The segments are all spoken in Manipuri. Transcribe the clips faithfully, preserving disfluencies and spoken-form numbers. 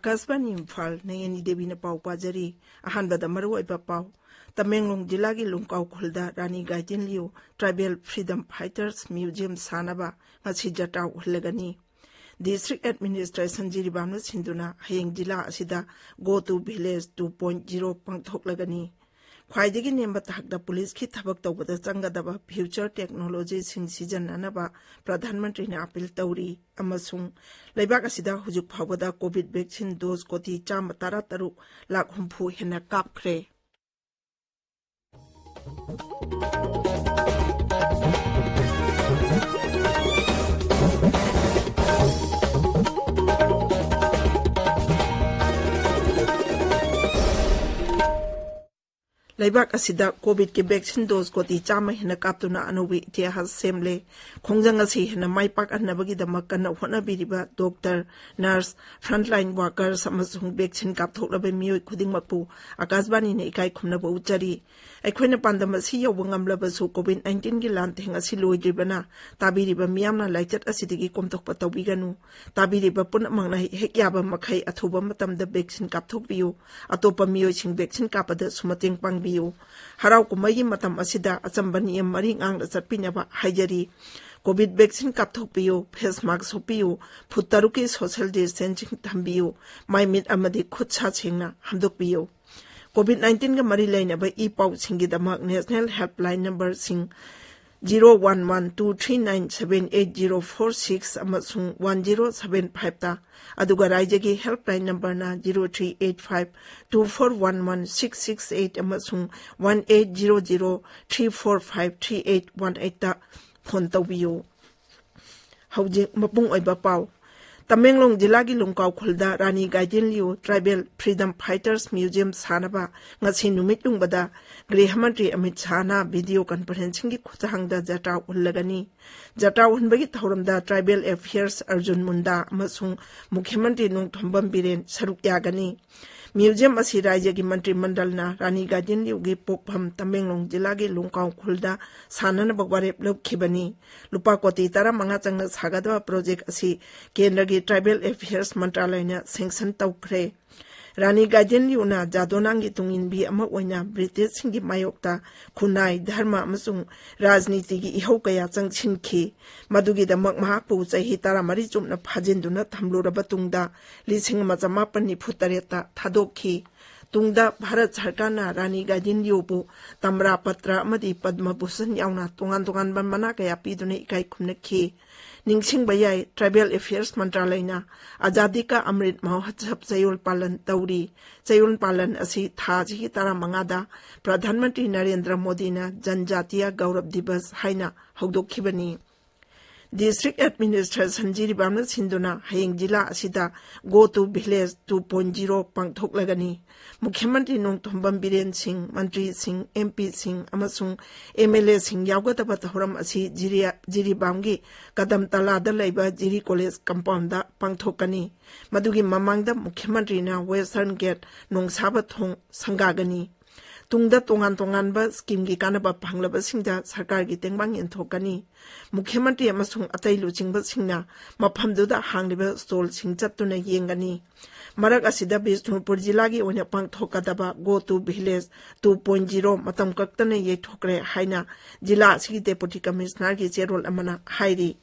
ꯑꯀꯥꯁꯕꯥꯅꯤ ꯏꯝꯐꯥꯜ, ꯅꯌꯅꯤ ꯗꯦꯕꯤꯅ ꯄꯥꯎ ꯄꯥꯖꯔꯤ꯫ ꯑꯍꯥꯟꯕꯗ ꯃꯔꯨꯑꯣꯏꯕ ꯄꯥꯎ꯫ ꯇꯃꯦꯡꯂꯣꯡ ꯖꯤꯂꯥꯒꯤ ꯂꯨꯡꯀꯥꯎ ꯈꯨꯜꯗ ꯔꯥꯅꯤ ꯒꯥꯏꯗꯤꯟꯂꯤꯌꯨ Tribal Freedom Fighters Museum ꯁꯥꯅꯕ ꯉꯁꯤ ꯖꯇ꯭ꯔꯥ ꯎꯍꯜꯂꯒꯅꯤ꯫ District Administration ꯖꯤꯔꯤꯕꯥꯝꯅ ꯁꯤꯟꯗꯨꯅ ꯍꯌꯦꯡ ꯖꯤꯂꯥ ꯑꯁꯤꯗ Go to Village two point zero ꯄꯥꯡꯊꯣꯛꯂꯒꯅꯤ꯫ ꯈ꯭ꯋꯥꯏꯗꯒꯤ ꯅꯦꯝꯕ ꯊꯥꯛꯇ ꯄꯨꯂꯤꯁꯀꯤ ꯊꯕꯛ ꯇꯧꯕꯗ ꯆꯪꯒꯗꯕ future technologyꯁꯤꯡ ꯁꯤꯖꯤꯟꯅꯅꯕ ꯄ꯭ꯔꯙꯥꯟ ꯃꯟꯇ꯭ꯔꯤꯅ ꯑꯥꯄꯤꯜ ꯇꯧꯔꯤ, ꯑꯃꯁꯨꯡ ꯂꯩꯕꯥꯛ ꯑꯁꯤꯗ ꯍꯧꯖꯤꯛ ꯐꯥꯎꯕꯗ COVID vaccine dose ꯀꯣꯇꯤ ꯆꯥꯝꯃ ꯇꯔꯥ ꯇꯔꯨꯛ ꯂꯥꯈ ꯍꯨꯝꯐꯨ ꯍꯦꯟꯅ ꯀꯥꯞꯈ꯭ꯔꯦ꯫ ꯂꯩꯕꯥꯛ ꯑꯁꯤꯗ COVIDꯀꯤ vaccine dose ꯀꯣꯇꯤ ꯆꯥꯝꯃ ꯍꯦꯟꯅ ꯀꯥꯞꯇꯨꯅ ꯑꯅꯧꯕ ꯏꯇꯤꯍꯥꯁ ꯁꯦꯝꯂꯦ꯫ ꯈꯣꯡꯖꯪ ꯑꯁꯤ ꯍꯦꯟꯅ ꯃꯥꯏ ꯄꯥꯛꯍꯟꯅꯕꯒꯤꯗꯃꯛ ꯀꯟꯅ ꯍꯣꯠꯅꯕꯤꯔꯤꯕ doctor, nurse, frontline workers ꯑꯃꯁꯨꯡ vaccine ꯀꯥꯞꯊꯣꯛꯂꯕ ꯃꯤꯑꯣꯏ ꯈꯨꯗꯤꯡꯃꯛꯄꯨ ꯑꯀꯥꯁꯕꯥꯅꯤꯅ ꯏꯀꯥꯏ ꯈꯨꯝꯅꯕ ꯎꯠꯆꯔꯤ꯫ ꯑꯩꯈꯣꯏꯅ ꯄꯥꯟꯗꯝ ꯑꯁꯤ ꯌꯧꯕ ꯉꯝꯂꯕꯁꯨ COVID nineteenꯒꯤ ꯂꯥꯟꯊꯦꯡ ꯑꯁꯤ ꯂꯣꯏꯗ꯭ꯔꯤꯕꯅ ꯇꯥꯕꯤꯔꯤꯕ ꯃꯤꯌꯥꯝꯅ ꯂꯥꯏꯆꯠ ꯑꯁꯤꯗꯒꯤ ꯀꯣꯝꯊꯣꯛꯄ ꯇꯧꯕꯤꯒꯅꯨ꯫ ꯇꯥꯕꯤꯔꯤꯕ ꯄꯨꯝꯅꯃꯛꯅ ꯍꯦꯛ ꯌꯥꯕ ꯃꯈꯩ ꯑꯊꯨꯕ ꯃꯇꯝꯗ vaccine ꯀꯥꯞꯊꯣꯛꯄꯤꯌꯨ꯫ ꯑꯇꯣꯞꯄ ꯃꯤꯑꯣꯏꯁꯤꯡ vaccine ꯀꯥꯞꯄꯗꯁꯨ ꯃꯇꯦꯡ ꯄꯥꯡꯕꯤꯌꯨ꯫ ꯍꯔꯥꯎ ꯀꯨꯝꯍꯩꯒꯤ ꯃꯇꯝ ꯑꯁꯤꯗ ꯑꯆꯝꯕ ꯅꯤꯌꯝ ꯃꯔꯤ ꯉꯥꯛꯅ ꯆꯠꯄꯤꯅꯕ ꯍꯥꯏꯖꯔꯤ꯫ COVID vaccine ꯀꯥꯞꯊꯣꯛꯄꯤꯌꯨ, face mask ꯎꯞꯄꯤꯌꯨ, ꯐꯨꯠ ꯇꯔꯨꯛꯀꯤ social distancing ꯊꯝꯕꯤꯌꯨ, ꯃꯥꯏ ꯃꯤꯠ ꯑꯃꯗꯤ ꯈꯨꯠ ꯁꯥ ꯁꯦꯡꯅ ꯍꯥꯝꯗꯣꯛꯄꯤꯌꯨ꯫ COVID nineteenꯒ ꯃꯔꯤ ꯂꯩꯅꯕ E ꯄꯥꯎꯁꯤꯡꯒꯤꯗꯃꯛ national helpline numberꯁꯤꯡ zero one one two three nine seven eight zero four six ꯑꯃꯁꯨꯡ one zero seven fiveꯇ, ꯑꯗꯨꯒ ꯔꯥꯏꯖ꯭ꯌꯒꯤ helpline numberꯅ zero three eight five two four one one six six eight ꯑꯃꯁꯨꯡ one eight zero zero three four five three eight one eightꯇ phone ꯇꯧꯕꯤꯌꯨ꯫ ꯍꯧꯖꯤꯛ ꯃꯄꯨꯡ ꯑꯣꯏꯕ ꯄꯥꯎ꯫ ꯇꯃꯦꯡꯂꯣꯡ ꯖꯤꯂꯥꯒꯤ ꯂꯨꯡꯀꯥꯎ ꯈꯨꯜꯗ ꯔꯥꯅꯤ ꯒꯥꯏꯗꯤꯟꯂꯤꯌꯨ Tribal Freedom Fighters Museum ꯁꯥꯅꯕ ꯉꯁꯤ ꯅꯨꯃꯤꯠ ꯌꯨꯡꯕꯗ ꯒ꯭ꯔꯤꯍ ꯃꯟꯇ꯭ꯔꯤ ꯑꯃꯤꯠ ꯁꯥꯍꯅ video conferencingꯒꯤ ꯈꯨꯠꯊꯥꯡꯗ ꯖꯇ꯭ꯔꯥ ꯎꯍꯜꯂꯒꯅꯤ꯫ ꯖꯇ꯭ꯔꯥ ꯎꯍꯟꯕꯒꯤ ꯊꯧꯔꯝꯗ Tribal Affairs ꯑꯔꯖꯨꯟ ꯃꯨꯟꯗꯥ ꯑꯃꯁꯨꯡ ꯃꯨꯈ꯭ꯌ ꯃꯟꯇ꯭ꯔꯤ ꯅꯣꯡꯊꯣꯝꯕꯝ ꯕꯤꯔꯦꯟ ꯁꯔꯨꯛ ꯌꯥꯒꯅꯤ꯫ ꯃ꯭ꯌꯨꯖꯤꯌꯝ ꯑꯁꯤ ꯔꯥꯖ꯭ꯌꯒꯤ ꯃꯟꯇ꯭ꯔꯤ ꯃꯟꯗꯜꯅ ꯔꯥꯅꯤ ꯒꯥꯏꯗꯤꯟꯂꯤꯌꯨꯒꯤ ꯄꯣꯛꯐꯝ ꯇꯃꯦꯡꯂꯣꯡ ꯖꯤꯂꯥꯒꯤ ꯂꯣꯡꯀꯥꯎ ꯈꯨꯜꯗ ꯁꯥꯟꯅꯅꯕ ꯋꯥꯔꯦꯞ ꯂꯧꯈꯤꯕꯅꯤ꯫ ꯂꯨꯄꯥ ꯀꯣꯇꯤ ꯇꯔꯥꯃꯉꯥ ꯆꯪꯅ ꯁꯥꯒꯗꯕ ꯄ꯭ꯔꯣꯖꯦꯛ ꯑꯁꯤ ꯀꯦꯟꯗ꯭ꯔꯒꯤ Tribal Affairs ꯃꯟꯇ꯭ꯔꯥꯂꯌꯅ ꯁꯦꯡꯁꯟ ꯇꯧꯈ꯭ꯔꯦ꯫ ꯔꯥꯅꯤ ꯒꯥꯏꯗꯤꯟꯂꯤꯌꯨꯅ ꯖꯥꯗꯣꯅꯥꯡꯒꯤ ꯇꯨꯡꯏꯟꯕꯤ ꯑꯃ ꯑꯣꯏꯅ ꯕ꯭ꯔꯤꯇꯤꯁꯁꯤꯡꯒꯤ ꯃꯥꯌꯣꯛꯇ ꯈꯨꯟꯅꯥꯏ, ꯙꯔꯃ ꯑꯃꯁꯨꯡ ꯔꯥꯖꯅꯤꯇꯤꯒꯤ ꯏꯍꯧ ꯀꯌꯥ ꯆꯪꯁꯤꯟꯈꯤ꯫ ꯃꯗꯨꯒꯤꯗꯃꯛ ꯃꯍꯥꯛꯄꯨ ꯆꯍꯤ ꯇꯔꯥꯃꯔꯤ ꯆꯨꯞꯅ ꯐꯥꯖꯤꯟꯗꯨꯅ ꯊꯝꯂꯨꯔꯕ ꯇꯨꯡꯗ ꯂꯤꯁꯤꯡ ꯑꯃ ꯆꯃꯥꯄꯟ ꯅꯤꯐꯨ ꯇꯔꯦꯠꯇ ꯊꯥꯗꯣꯛꯈꯤ꯫ ꯇꯨꯡꯗ ꯚꯥꯔꯠ ꯁꯔꯀꯥꯔꯅ ꯔꯥꯅꯤ ꯒꯥꯏꯗꯤꯟꯂꯤꯌꯨꯕꯨ ꯇꯝꯔꯥ ꯄꯇ꯭ꯔ ꯑꯃꯗꯤ ꯄꯗꯃ ꯚꯨꯁꯟ ꯌꯥꯎꯅ ꯇꯣꯉꯥꯟ ꯇꯣꯉꯥꯟꯕ ꯃꯅꯥ ꯀꯌꯥ ꯄꯤꯗꯨꯅ ꯏꯀꯥꯏ ꯈꯨꯝꯅꯈꯤ꯫ ꯅꯤꯡꯁꯤꯡꯕ ꯌꯥꯏ, Tribal Affairs ꯃꯟꯇ꯭ꯔꯥꯂꯌꯅ ꯑꯖꯥꯗꯤ ꯀꯥ ꯑꯃ꯭ꯔꯤꯠ ꯃꯍꯣꯠꯁꯕ ꯆꯌꯣꯜ ꯄꯥꯂꯟ ꯇꯧꯔꯤ꯫ ꯆꯌꯣꯜ ꯄꯥꯂꯟ ꯑꯁꯤ ꯊꯥ ꯑꯁꯤꯒꯤ ꯇꯔꯥꯃꯉꯥꯗ ꯄ꯭ꯔꯙꯥꯟ ꯃꯟꯇ꯭ꯔꯤ ꯅꯔꯦꯟꯗ꯭ꯔ ꯃꯣꯗꯤꯅ ꯖꯟꯖꯥꯇꯤꯌꯥ ꯒꯧꯔꯕ ꯗꯤꯕꯁ ꯍꯥꯏꯅ ꯍꯧꯗꯣꯛꯈꯤꯕꯅꯤ꯫ District Administration ꯖꯤꯔꯤꯕꯥꯝꯅ ꯁꯤꯟꯗꯨꯅ ꯍꯌꯦꯡ ꯖꯤꯂꯥ ꯑꯁꯤꯗ Go to Village two point zero ꯄꯥꯡꯊꯣꯛꯂꯒꯅꯤ꯫ ꯃꯨꯈ꯭ꯌ ꯃꯟꯇ꯭ꯔꯤ ꯅꯣꯡꯊꯣꯝꯕꯝ ꯕꯤꯔꯦꯟ ꯁꯤꯡ, ꯃꯟꯇ꯭ꯔꯤꯁꯤꯡ, ꯑꯦꯝ ꯄꯤꯁꯤꯡ ꯑꯃꯁꯨꯡ ꯑꯦꯝ ꯑꯦꯜ ꯑꯦꯁꯤꯡ ꯌꯥꯎꯒꯗꯕ ꯊꯧꯔꯝ ꯑꯁꯤ ꯖꯤꯔꯤꯌꯥ-, ꯖꯤꯔꯤꯕꯥꯝꯒꯤ ꯀꯗꯝꯇꯂꯥꯗ ꯂꯩꯕ ꯖꯤꯔꯤ ꯀꯣꯂꯦꯖ ꯀꯝꯄꯥꯎꯟꯗ ꯄꯥꯡꯊꯣꯛꯀꯅꯤ꯫ ꯃꯗꯨꯒꯤ ꯃꯃꯥꯡꯗ ꯃꯨꯈ꯭ꯌ ꯃꯟꯇ꯭ꯔꯤꯅ Western Gate ꯅꯣꯡꯁꯥꯕ ꯊꯣꯡ ꯁꯪꯒꯥꯒꯅꯤ꯫ ꯇꯨꯡꯗ ꯇꯣꯉꯥꯟ ꯇꯣꯉꯥꯟꯕ ꯁ꯭ꯀꯤꯝꯒꯤ ꯀꯥꯟꯅꯕ ꯐꯪꯂꯕꯁꯤꯡꯗ ꯁꯔꯀꯥꯔꯒꯤ ꯇꯦꯡꯕꯥꯡ ꯌꯦꯟꯊꯣꯛꯀꯅꯤ꯫ ꯃꯨꯈ꯭ꯌ ꯃꯟꯇ꯭ꯔꯤ ꯑꯃꯁꯨꯡ ꯑꯇꯩ ꯂꯨꯆꯤꯡꯕꯁꯤꯡꯅ ꯃꯐꯝꯗꯨꯗ ꯍꯥꯡꯂꯤꯕ ꯁ꯭ꯇꯣꯜꯁꯤꯡ ꯆꯠꯇꯨꯅ ꯌꯦꯡꯒꯅꯤ꯫ ꯃꯔꯛ ꯑꯁꯤꯗ ꯕꯤꯁꯅꯨꯄꯨꯔ ꯖꯤꯂꯥꯒꯤ ꯑꯣꯏꯅ ꯄꯥꯡꯊꯣꯛꯀꯗꯕ Go to Village two point zero ꯃꯇꯝ ꯀꯛꯇꯅ ꯌꯩꯊꯣꯛꯈ꯭ꯔꯦ ꯍꯥꯏꯅ ꯖꯤꯂꯥ ꯑꯁꯤꯒꯤ ꯗꯦꯄꯨꯇꯤ ꯀꯃꯤꯁꯅꯔꯒꯤ ꯆꯦꯔꯣꯜ ꯑꯃꯅ ꯍꯥꯏꯔꯤ꯫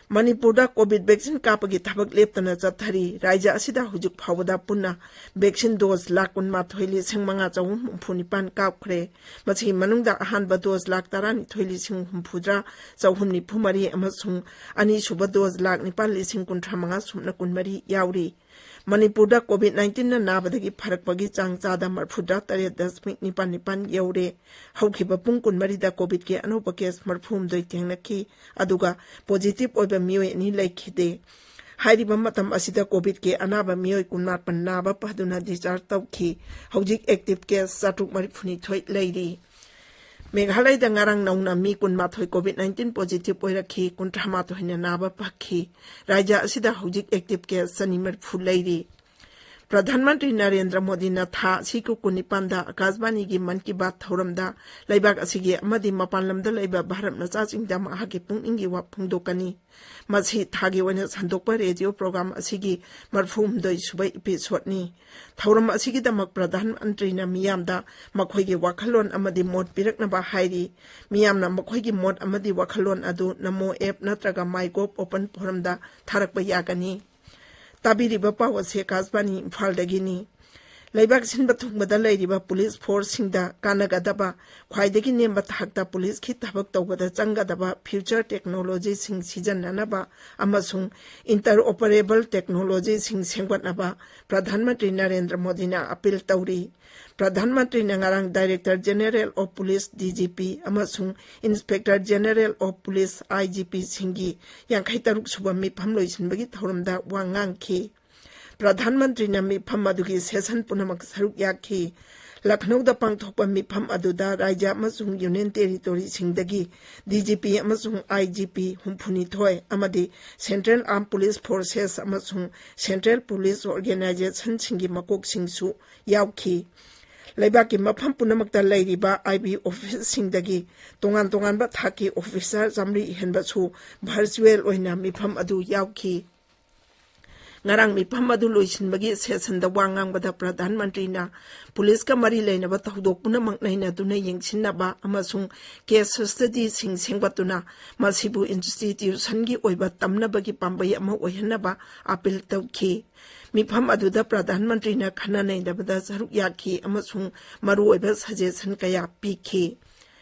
ꯃꯅꯤꯄꯨꯔꯗ ꯀꯣꯚꯤꯗ ꯚꯦꯛꯁꯤꯟ ꯀꯥꯞꯄꯒꯤ ꯊꯕꯛ ꯂꯦꯞꯇꯅ ꯆꯠꯊꯔꯤ꯫ ꯔꯥꯖ꯭ꯌ ꯑꯁꯤꯗ ꯍꯧꯖꯤꯛ ꯐꯥꯎꯕꯗ ꯄꯨꯟꯅ ꯚꯦꯛꯁꯤꯟ ꯗꯣꯖ ꯂꯥꯈ ꯀꯨꯟꯃꯥꯊꯣꯏ ꯂꯤꯁꯤꯡ ꯃꯉꯥ ꯆꯍꯨꯝ ꯍꯨꯝꯐꯨ ꯅꯤꯄꯥꯟ ꯀꯥꯞꯈ꯭ꯔꯦ꯫ ꯃꯁꯤꯒꯤ ꯃꯅꯨꯡꯗ ꯑꯍꯥꯟꯕ ꯗꯣꯖ ꯂꯥꯈ ꯇꯔꯥꯅꯤꯊꯣꯏ ꯂꯤꯁꯤꯡ ꯍꯨꯝꯐꯨꯇꯔꯥ ꯆꯍꯨꯝ ꯅꯤꯐꯨ ꯃꯔꯤ ꯑꯃꯁꯨꯡ ꯑꯅꯤꯁꯨꯕ ꯗꯣꯖ ꯂꯥꯈ ꯅꯤꯄꯥꯟ ꯂꯤꯁꯤꯡ ꯀꯨꯟꯊ꯭ꯔꯥ ꯃꯉꯥ ꯁꯨꯞꯅ ꯀꯨꯟꯃꯔꯤ ꯌꯥꯎꯔꯤ꯫ ꯃꯅꯤꯄꯨꯔꯗ ꯀꯣꯚꯤꯗ ꯅꯥꯏꯟꯇꯤꯟꯅ ꯅꯥꯕꯗꯒꯤ ꯐꯔꯛꯄꯒꯤ ꯆꯥꯡ ꯆꯥꯗ ꯃꯔꯤꯐꯨꯇꯔꯥ ꯇꯔꯦꯠ ꯗꯁꯃꯤꯛ ꯅꯤꯄꯥꯟ ꯅꯤꯄꯥꯟ ꯌꯧꯔꯦ꯫ ꯍꯧꯈꯤꯕ ꯄꯨꯡ ꯀꯨꯟꯃꯔꯤꯗ ꯀꯣꯚꯤꯗꯀꯤ ꯑꯅꯧꯕ ꯀꯦꯁ ꯃꯔꯤꯐꯨꯍꯨꯝꯗꯣꯏ ꯊꯦꯡꯅꯈꯤ, ꯑꯗꯨꯒ ꯄꯣꯖꯤꯇꯤꯚ ꯑꯣꯏꯕ ꯃꯤꯑꯣꯏ ꯑꯅꯤ ꯂꯩꯈꯤꯗꯦ꯫ ꯍꯥꯏꯔꯤꯕ ꯃꯇꯝ ꯑꯁꯤꯗ ꯀꯣꯚꯤꯗꯀꯤ ꯑꯅꯥꯕ ꯃꯤꯑꯣꯏ ꯀꯨꯟꯃꯥꯄꯟ ꯅꯥꯕ ꯐꯗꯨꯅ ꯗꯤꯁꯆꯥꯔꯖ ꯇꯧꯈꯤ꯫ ꯍꯧꯖꯤꯛ ꯑꯦꯛꯇꯤꯚ ꯀꯦꯁ ꯆꯥꯇ꯭ꯔꯨꯛ ꯃꯔꯤꯐꯨꯅꯤꯊꯣꯏ ꯂꯩꯔꯤ꯫ ꯃꯦꯘꯥꯂꯌꯗ ꯉꯔꯥꯡ ꯅꯧꯅ ꯃꯤ ꯀꯨꯟꯃꯥꯊꯣꯏ COVID nineteen positive ꯑꯣꯏꯔꯛꯈꯤ, ꯀꯨꯟꯊ꯭ꯔꯥ ꯃꯥꯊꯣꯏꯅ ꯅꯥꯕ ꯐꯈꯤ꯫ ꯔꯥꯖ꯭ꯌ ꯑꯁꯤꯗ ꯍꯧꯖꯤꯛ active case ꯆꯅꯤ ꯃꯔꯤꯐꯨ ꯂꯩꯔꯤ꯫ ꯄ꯭ꯔꯙꯥꯟ ꯃꯟꯇ꯭ꯔꯤ ꯅꯔꯦꯟꯗ꯭ꯔ ꯃꯣꯗꯤꯅ ꯊꯥ ꯑꯁꯤꯒꯤ ꯀꯨꯟꯅꯤꯄꯥꯟꯗ ꯑꯀꯥꯁꯕꯥꯅꯤꯒꯤ ꯃꯟ ꯀꯤ ꯕꯥꯠ ꯊꯧꯔꯝꯗ ꯂꯩꯕꯥꯛ ꯑꯁꯤꯒꯤ ꯑꯃꯗꯤ ꯃꯄꯥꯟ ꯂꯝꯗ ꯂꯩꯕ ꯚꯥꯔꯠ ꯃꯆꯥꯁꯤꯡꯗ ꯃꯍꯥꯛꯀꯤ ꯄꯨꯛꯅꯤꯡꯒꯤ ꯋꯥ ꯐꯣꯡꯗꯣꯛꯀꯅꯤ꯫ ꯃꯁꯤ ꯊꯥꯒꯤ ꯑꯣꯏꯅ ꯁꯟꯗꯣꯛꯄ ꯔꯦꯗꯤꯑꯣ ꯄ꯭ꯔꯣꯒ꯭ꯔꯥꯝ ꯑꯁꯤꯒꯤ ꯃꯔꯤꯐꯨꯍꯨꯝꯗꯣꯏ ꯁꯨꯕ episodeꯅꯤ꯫ ꯊꯧꯔꯝ ꯑꯁꯤꯒꯤꯗꯃꯛ ꯄ꯭ꯔꯙꯥꯟ ꯃꯟꯇ꯭ꯔꯤꯅ ꯃꯤꯌꯥꯝꯗ ꯃꯈꯣꯏꯒꯤ ꯋꯥꯈꯜꯂꯣꯟ ꯑꯃꯗꯤ ꯃꯣꯠ ꯄꯤꯔꯛꯅꯕ ꯍꯥꯏꯔꯤ꯫ ꯃꯤꯌꯥꯝꯅ ꯃꯈꯣꯏꯒꯤ ꯃꯣꯠ ꯑꯃꯗꯤ ꯋꯥꯈꯜꯂꯣꯟ ꯑꯗꯨ ꯅꯃꯣ app ꯅꯠꯇ꯭ꯔꯒ MyGov open forumꯗ ꯊꯥꯔꯛꯄ ꯌꯥꯒꯅꯤ꯫ ꯇꯥꯕꯤꯔꯤꯕ ꯄꯥꯎ ꯑꯁꯤ ꯑꯀꯥꯁꯕꯥꯅꯤ ꯏꯝꯐꯥꯜꯗꯒꯤꯅꯤ꯫ ꯂꯩꯕꯥꯛ ꯁꯤꯟꯕ ꯊꯨꯡꯕꯗ ꯂꯩꯔꯤꯕ ꯄꯨꯂꯤꯁ ꯐꯣꯔꯁꯁꯤꯡꯗ ꯀꯥꯟꯅꯒꯗꯕ, ꯈ꯭ꯋꯥꯏꯗꯒꯤ ꯅꯦꯝꯕ ꯊꯥꯛꯇ ꯄꯨꯂꯤꯁꯀꯤ ꯊꯕꯛ ꯇꯧꯕꯗ ꯆꯪꯒꯗꯕ future technologyꯁꯤꯡ ꯁꯤꯖꯤꯟꯅꯅꯕ ꯑꯃꯁꯨꯡ interoperable technologyꯁꯤꯡ ꯁꯦꯝꯒꯠꯅꯕ ꯄ꯭ꯔꯙꯥꯟ ꯃꯟꯇ꯭ꯔꯤ ꯅꯔꯦꯟꯗ꯭ꯔ ꯃꯣꯗꯤꯅ appeal ꯇꯧꯔꯤ꯫ ꯄ꯭ꯔꯙꯥꯟ ꯃꯟꯇ꯭ꯔꯤꯅ ꯉꯔꯥꯡ Director General of Police, DGP, ꯑꯃꯁꯨꯡ Inspector General of Police, IGPꯁꯤꯡꯒꯤ ꯌꯥꯡꯈꯩ ꯇꯔꯨꯛ ꯁꯨꯕ ꯃꯤꯐꯝ ꯂꯣꯏꯁꯤꯟꯕꯒꯤ ꯊꯧꯔꯝꯗ ꯋꯥ ꯉꯥꯡꯈꯤ꯫ ꯄ꯭ꯔꯙꯥꯟ ꯃꯟꯇ꯭ꯔꯤꯅ ꯃꯤꯐꯝ ꯑꯗꯨꯒꯤ session ꯄꯨꯝꯅꯃꯛ ꯁꯔꯨꯛ ꯌꯥꯈꯤ꯫ ꯂꯈꯅꯧꯗ ꯄꯥꯡꯊꯣꯛꯄ ꯃꯤꯐꯝ ꯑꯗꯨꯗ ꯔꯥꯖ꯭ꯌ ꯑꯃꯁꯨꯡ Union Territoryꯁꯤꯡꯗꯒꯤ DGP ꯑꯃꯁꯨꯡ IGP ꯍꯨꯝꯐꯨꯅꯤꯊꯣꯏ ꯑꯃꯗꯤ Central Armed Police Forces ꯑꯃꯁꯨꯡ Central Police Organizationꯁꯤꯡꯒꯤ ꯃꯀꯣꯛꯁꯤꯡꯁꯨ ꯌꯥꯎꯈꯤ꯫ ꯂꯩꯕꯥꯛꯀꯤ ꯃꯐꯝ ꯄꯨꯝꯅꯃꯛꯇ ꯂꯩꯔꯤꯕ IB officeꯁꯤꯡꯗꯒꯤ ꯇꯣꯉꯥꯟ ꯇꯣꯉꯥꯟꯕ ꯊꯥꯛꯀꯤ officer ꯆꯥꯃꯔꯤ ꯍꯦꯟꯕꯁꯨ virtual ꯑꯣꯏꯅ ꯃꯤꯐꯝ ꯑꯗꯨ ꯌꯥꯎꯈꯤ꯫ ꯉꯔꯥꯡ ꯃꯤꯐꯝ ꯑꯗꯨ ꯂꯣꯏꯁꯤꯟꯕꯒꯤ sessionꯗ ꯋꯥ ꯉꯥꯡꯕꯗ ꯄ꯭ꯔꯙꯥꯟ ꯃꯟꯇ꯭ꯔꯤꯅ ꯄꯨꯂꯤꯁꯀ ꯃꯔꯤ ꯂꯩꯅꯕ ꯊꯧꯗꯣꯛ ꯄꯨꯝꯅꯃꯛ ꯅꯩꯅꯗꯨꯅ ꯌꯦꯡꯁꯤꯟꯅꯕ ꯑꯃꯁꯨꯡ case studyꯁꯤꯡ ꯁꯦꯝꯒꯠꯇꯨꯅ ꯃꯁꯤꯕꯨ institutionꯒꯤ ꯑꯣꯏꯕ ꯇꯝꯅꯕꯒꯤ ꯄꯥꯝꯕꯩ ꯑꯃ ꯑꯣꯏꯍꯟꯅꯕ appeal ꯇꯧꯈꯤ꯫ ꯃꯤꯐꯝ ꯑꯗꯨꯗ ꯄ꯭ꯔꯙꯥꯟ ꯃꯟꯇ꯭ꯔꯤꯅ ꯈꯟꯅ ꯅꯩꯅꯕꯗ ꯁꯔꯨꯛ ꯌꯥꯈꯤ ꯑꯃꯁꯨꯡ ꯃꯔꯨꯑꯣꯏꯕ suggestion ꯀꯌꯥ ꯄꯤꯈꯤ꯫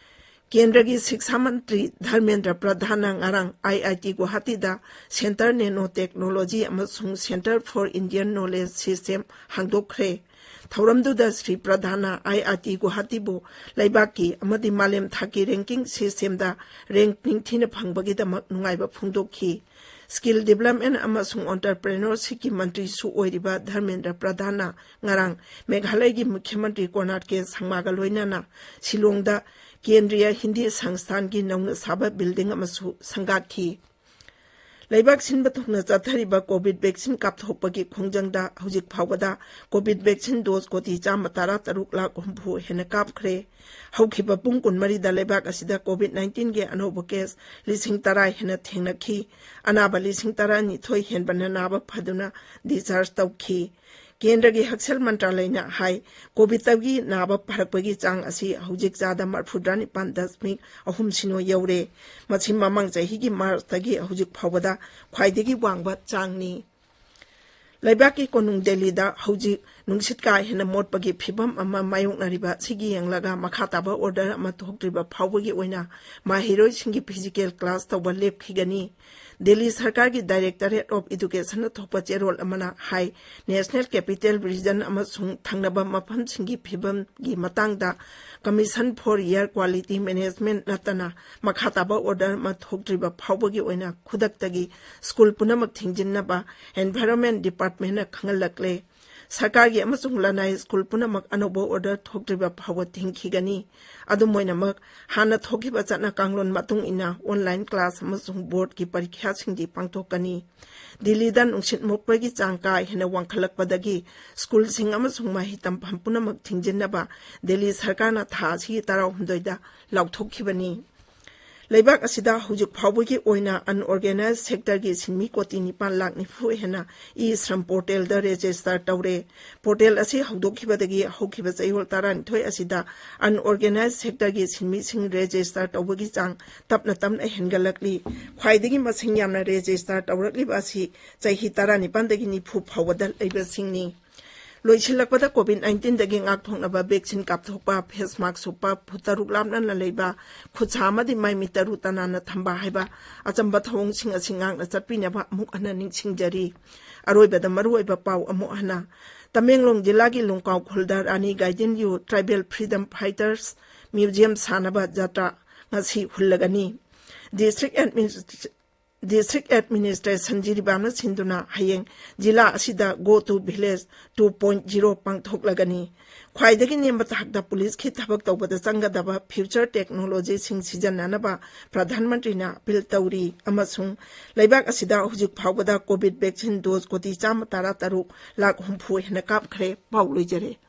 ꯀꯦꯟꯗ꯭ꯔꯒꯤ ꯁꯤꯛꯁꯥ ꯃꯟꯇ꯭ꯔꯤ ꯙꯔꯃꯦꯟꯗ꯭ꯔ ꯄ꯭ꯔꯙꯥꯟꯅ ꯉꯔꯥꯡ IIT ꯒꯨꯋꯥꯍꯥꯇꯤꯗ Centre Nano Technology ꯑꯃꯁꯨꯡ Centre for Indian Knowledge System ꯍꯥꯡꯗꯣꯛꯈ꯭ꯔꯦ꯫ ꯊꯧꯔꯝꯗꯨꯗ ꯁ꯭ꯔꯤ ꯄ꯭ꯔꯙꯥꯟꯅ IIT ꯒꯨꯋꯥꯍꯥꯇꯤꯕꯨ ꯂꯩꯕꯥꯛꯀꯤ ꯑꯃꯗꯤ ꯃꯥꯂꯦꯝ ꯊꯥꯛꯀꯤ ranking systemꯗ rank ꯅꯤꯡꯊꯤꯅ ꯐꯪꯕꯒꯤꯗꯃꯛ ꯅꯨꯡꯉꯥꯏꯕ ꯐꯣꯡꯗꯣꯛꯈꯤ꯫ Skill Development ꯑꯃꯁꯨꯡ Entrepreneurshipꯀꯤ ꯃꯟꯇ꯭ꯔꯤꯁꯨ ꯑꯣꯏꯔꯤꯕ ꯙꯔꯃꯦꯟꯗ꯭ꯔ ꯄ꯭ꯔꯙꯥꯟꯅ ꯉꯔꯥꯡ ꯃꯦꯘꯥꯂꯌꯒꯤ ꯃꯨꯈ꯭ꯌ ꯃꯟꯇ꯭ꯔꯤ ꯀꯣꯅꯥꯔ ꯀꯦ ꯁꯪꯃꯥꯒ ꯂꯣꯏꯅꯅ ꯁꯤꯂꯣꯡꯗ ꯀꯦꯟꯗ꯭ꯔꯤꯌ ꯍꯤꯟꯗꯤ ꯁꯪꯁꯊꯥꯟꯒꯤ ꯅꯧꯅ ꯁꯥꯕ ꯕꯤꯜꯗꯤꯡ ꯑꯃꯁꯨ ꯁꯪꯒꯥꯠꯈꯤ꯫ ꯂꯩꯕꯥꯛ ꯁꯤꯟꯕ ꯊꯨꯡꯅ ꯆꯠꯊꯔꯤꯕ ꯀꯣꯚꯤꯗ ꯚꯦꯛꯁꯤꯟ ꯀꯥꯞꯊꯣꯛꯄꯒꯤ ꯈꯣꯡꯖꯪꯗ ꯍꯧꯖꯤꯛ ꯐꯥꯎꯕꯗ ꯀꯣꯚꯤꯗ ꯚꯦꯛꯁꯤꯟ ꯗꯣꯁ ꯀꯣꯇꯤ ꯆꯥꯝꯃ ꯇꯔꯥ ꯇꯔꯨꯛ ꯂꯥꯈ ꯍꯨꯝꯐꯨ ꯍꯦꯟꯅ ꯀꯥꯞꯈ꯭ꯔꯦ꯫ ꯍꯧꯈꯤꯕ ꯄꯨꯡ ꯀꯨꯟꯃꯔꯤꯗ ꯂꯩꯕꯥꯛ ꯑꯁꯤꯗ ꯀꯣꯚꯤꯗ ꯅꯥꯏꯟꯇꯤꯟꯒꯤ ꯑꯅꯧꯕ ꯀꯦꯁ ꯂꯤꯁꯤꯡ ꯇꯔꯥ ꯍꯦꯟꯅ ꯊꯦꯡꯅꯈꯤ꯫ ꯑꯅꯥꯕ ꯂꯤꯁꯤꯡ ꯇꯔꯥꯅꯤꯊꯣꯏ ꯍꯦꯟꯕꯅ ꯅꯥꯕ ꯐꯗꯨꯅ ꯗꯤꯁꯆꯥꯔꯖ ꯇꯧꯈꯤ꯫ ꯀꯦꯟꯗ꯭ꯔꯒꯤ ꯍꯛꯁꯦꯜ ꯃꯟꯇ꯭ꯔꯥꯂꯌꯅ ꯍꯥꯏ, ꯀꯣꯚꯤꯗꯇꯒꯤ ꯅꯥꯕ ꯐꯔꯛꯄꯒꯤ ꯆꯥꯡ ꯑꯁꯤ ꯍꯧꯖꯤꯛ ꯆꯥꯗ ꯃꯔꯤꯐꯨꯇꯔꯥ ꯅꯤꯄꯥꯟ ꯗꯁꯃꯤꯛ ꯑꯍꯨꯝ ꯁꯤꯅꯣ ꯌꯧꯔꯦ꯫ ꯃꯁꯤ ꯃꯃꯥꯡ ꯆꯍꯤꯒꯤ ꯃꯥꯔꯆꯇꯒꯤ ꯍꯧꯖꯤꯛ ꯐꯥꯎꯕꯗ ꯈ꯭ꯋꯥꯏꯗꯒꯤ ꯋꯥꯡꯕ ꯆꯥꯡꯅꯤ꯫ ꯂꯩꯕꯥꯛꯀꯤ ꯀꯣꯅꯨꯡ ꯗꯦꯜꯂꯤꯗ ꯍꯧꯖꯤꯛ ꯅꯨꯡꯁꯤꯠ ꯀꯥ ꯍꯦꯟꯅ ꯃꯣꯠꯄꯒꯤ ꯐꯤꯚꯝ ꯑꯃ ꯃꯥꯌꯣꯛꯅꯔꯤꯕ ꯑꯁꯤꯒꯤ ꯌꯦꯡꯂꯒ ꯃꯈꯥ ꯇꯥꯕ ꯑꯣꯔꯗꯔ ꯑꯃ ꯊꯣꯛꯇ꯭ꯔꯤꯕ ꯐꯥꯎꯕꯒꯤ ꯑꯣꯏꯅ ꯃꯍꯩꯔꯣꯏꯁꯤꯡꯒꯤ ꯐꯤꯖꯤꯀꯦꯜ ꯀ꯭ꯂꯥꯁ ꯇꯧꯕ ꯂꯦꯞꯈꯤꯒꯅꯤ꯫ ꯗꯦꯜꯂꯤ ꯁꯔꯀꯥꯔꯒꯤ Directorate of Educationꯅ ꯊꯣꯛꯄ ꯆꯦꯔꯣꯜ ꯑꯃꯅ ꯍꯥꯏ, National Capital Region ꯑꯃꯁꯨꯡ ꯊꯪꯅꯕ ꯃꯐꯝꯁꯤꯡꯒꯤ ꯐꯤꯚꯝꯒꯤ ꯃꯇꯥꯡꯗ Commission for Air Quality Management ꯅꯠꯇꯅ ꯃꯈꯥ ꯇꯥꯕ ꯑꯣꯔꯗꯔ ꯑꯃ ꯊꯣꯛꯇ꯭ꯔꯤꯕ ꯐꯥꯎꯕꯒꯤ ꯑꯣꯏꯅ ꯈꯨꯗꯛꯇꯒꯤ ꯁ꯭ꯀꯨꯜ ꯄꯨꯝꯅꯃꯛ ꯊꯤꯡꯖꯤꯟꯅꯕ Environment Departmentꯅ ꯈꯪꯍꯜꯂꯛꯂꯦ꯫ ꯁꯔꯀꯥꯔꯒꯤ ꯑꯃꯁꯨꯡ ꯂꯅꯥꯏ ꯁ꯭ꯀꯨꯜ ꯄꯨꯝꯅꯃꯛ ꯑꯅꯧꯕ ꯑꯣꯔꯗꯔ ꯊꯣꯛꯇ꯭ꯔꯤꯕ ꯐꯥꯎꯕ ꯊꯤꯡꯈꯤꯒꯅꯤ꯫ ꯑꯗꯨꯝ ꯑꯣꯏꯅꯃꯛ, ꯍꯥꯟꯅ ꯊꯣꯛꯈꯤꯕ ꯆꯠꯅ ꯀꯥꯡꯂꯣꯟ ꯃꯇꯨꯡ ꯏꯟꯅ online class ꯑꯃꯁꯨꯡ ꯕꯣꯔꯗꯀꯤ ꯄꯔꯤꯈ꯭ꯌꯥꯁꯤꯡꯗꯤ ꯄꯥꯡꯊꯣꯛꯀꯅꯤ꯫ ꯗꯤꯜꯂꯤꯗ ꯅꯨꯡꯁꯤꯠ ꯃꯣꯠꯄꯒꯤ ꯆꯥꯡ ꯀꯥ ꯍꯦꯟꯅ ꯋꯥꯡꯈꯠꯂꯛꯄꯗꯒꯤ ꯁ꯭ꯀꯨꯜꯁꯤꯡ ꯑꯃꯁꯨꯡ ꯃꯍꯩ ꯇꯝꯐꯝ ꯄꯨꯝꯅꯃꯛ ꯊꯤꯡꯖꯤꯟꯅꯕ ꯗꯤꯜꯂꯤ ꯁꯔꯀꯥꯔꯅ ꯊꯥ ꯑꯁꯤꯒꯤ ꯇꯔꯥꯍꯨꯝꯗꯣꯏꯗ ꯂꯥꯎꯊꯣꯛꯈꯤꯕꯅꯤ꯫ ꯂꯩꯕꯥꯛ ꯑꯁꯤꯗ ꯍꯧꯖꯤꯛ ꯐꯥꯎꯕꯒꯤ ꯑꯣꯏꯅ unorganized sectorꯒꯤ ꯁꯤꯟꯃꯤ ꯀꯣꯇꯤ ꯅꯤꯄꯥꯟ ꯂꯥꯈ ꯅꯤꯐꯨ ꯍꯦꯟꯅ E-Shram portalꯗ register ꯇꯧꯔꯦ꯫ Portal ꯑꯁꯤ ꯍꯧꯗꯣꯛꯈꯤꯕꯗꯒꯤ ꯍꯧꯈꯤꯕ ꯆꯌꯣꯜ ꯇꯔꯥꯅꯤꯊꯣꯏ ꯑꯁꯤꯗ unorganized sectorꯒꯤ ꯁꯤꯟꯃꯤꯁꯤꯡ register ꯇꯧꯕꯒꯤ ꯆꯥꯡ ꯇꯞꯅ ꯇꯞꯅ ꯍꯦꯟꯒꯠꯂꯛꯂꯤ꯫ ꯈ꯭ꯋꯥꯏꯗꯒꯤ ꯃꯁꯤꯡ ꯌꯥꯝꯅ register ꯇꯧꯔꯛꯂꯤꯕ ꯑꯁꯤ ꯆꯍꯤ ꯇꯔꯥꯅꯤꯄꯥꯟꯗꯒꯤ ꯅꯤꯐꯨ ꯐꯥꯎꯕꯗ ꯂꯩꯕꯁꯤꯡꯅꯤ꯫ ꯂꯣꯏꯁꯤꯜꯂꯛꯄꯗ, COVID nineteenꯗꯒꯤ ꯉꯥꯛꯊꯣꯛꯅꯕ vaccine ꯀꯥꯞꯊꯣꯛꯄ, face mask ꯎꯞꯄ, ꯐꯨꯠ ꯇꯔꯨꯛ ꯂꯥꯞꯅꯅ ꯂꯩꯕ, ꯈꯨꯠꯁꯥ ꯑꯃꯗꯤ ꯃꯥꯏ ꯃꯤꯠ ꯇꯔꯨ ꯇꯅꯥꯟꯅ ꯊꯝꯕ ꯍꯥꯏꯕ ꯑꯆꯝꯕ ꯊꯧꯑꯣꯡꯁꯤꯡ ꯑꯁꯤ ꯉꯥꯛꯅ ꯆꯠꯄꯤꯅꯕ ꯑꯃꯨꯛ ꯍꯟꯅ ꯅꯤꯡꯁꯤꯡꯖꯔꯤ꯫ ꯑꯔꯣꯏꯕꯗ ꯃꯔꯨꯑꯣꯏꯕ ꯄꯥꯎ ꯑꯃꯨꯛ ꯍꯟꯅ꯫ ꯇꯃꯦꯡꯂꯣꯡ ꯖꯤꯂꯥꯒꯤ ꯂꯨꯡꯀꯥꯎ ꯈꯨꯜꯗ ꯔꯥꯅꯤ ꯒꯥꯏꯗꯤꯟꯂꯤꯌꯨ Tribal Freedom Fighters Museum ꯁꯥꯅꯕ ꯖꯇ꯭ꯔꯥ ꯉꯁꯤ ꯍꯨꯜꯂꯒꯅꯤ꯫ District Administration District Administration ꯖꯤꯔꯤꯕꯥꯝꯅ ꯁꯤꯟꯗꯨꯅ ꯍꯌꯦꯡ ꯖꯤꯂꯥ ꯑꯁꯤꯗ Go to Village two point zero ꯄꯥꯡꯊꯣꯛꯂꯒꯅꯤ꯫ ꯈ꯭ꯋꯥꯏꯗꯒꯤ ꯅꯦꯝꯕ ꯊꯥꯛꯇ ꯄꯨꯂꯤꯁꯀꯤ ꯊꯕꯛ ꯇꯧꯕꯗ ꯆꯪꯒꯗꯕ future technologyꯁꯤꯡ ꯁꯤꯖꯤꯟꯅꯅꯕ ꯄ꯭ꯔꯙꯥꯟ ꯃꯟꯇ꯭ꯔꯤꯅ ꯑꯄꯤꯜ ꯇꯧꯔꯤ ꯑꯃꯁꯨꯡ ꯂꯩꯕꯥꯛ ꯑꯁꯤꯗ ꯍꯧꯖꯤꯛ ꯐꯥꯎꯕꯗ COVID vaccine dose ꯀꯣꯇꯤ ꯆꯥꯝꯃ ꯇꯔꯥ ꯇꯔꯨꯛ ꯂꯥꯈ ꯍꯨꯝꯐꯨ ꯍꯦꯟꯅ ꯀꯥꯞꯈ꯭ꯔꯦ꯫ ꯄꯥꯎ ꯂꯣꯏꯖꯔꯦ꯫